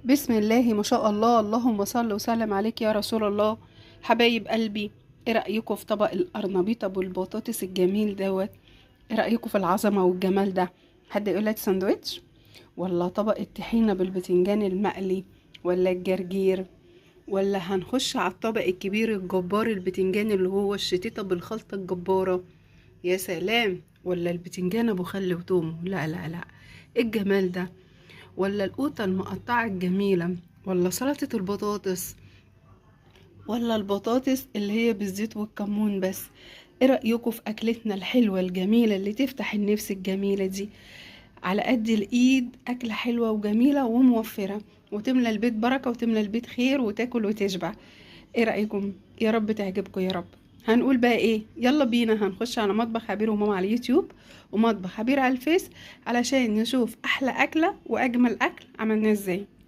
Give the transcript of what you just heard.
بسم الله ما شاء الله، اللهم صل وسلم عليك يا رسول الله. حبايب قلبي، ايه رأيكم في طبق القرنبيط ابو البطاطس الجميل دوت؟ ايه رأيكم في العظمة والجمال ده؟ حد يقول لك ساندوتش، ولا طبق الطحينة بالبتنجان المقلي، ولا الجرجير، ولا هنخش على الطبق الكبير الجبار البتنجان اللي هو الشتيتة بالخلطة الجبارة؟ يا سلام. ولا البتنجان ابو خل وتوم؟ لا لا لا، ايه الجمال ده؟ ولا القوطة المقطعة الجميلة، ولا سلطة البطاطس، ولا البطاطس اللي هي بالزيت والكمون بس؟ ايه رأيكم في اكلتنا الحلوة الجميلة اللي تفتح النفس الجميلة دي؟ على قد الايد، اكلة حلوة وجميلة وموفرة، وتملى البيت بركة وتملى البيت خير، وتاكل وتشبع. ايه رأيكم؟ يا رب تعجبكم يا رب. هنقول بقى ايه؟ يلا بينا هنخش على مطبخ عبير وماما على اليوتيوب ومطبخ عبير على الفيس علشان نشوف احلى اكلة واجمل اكل عملناه ازاي.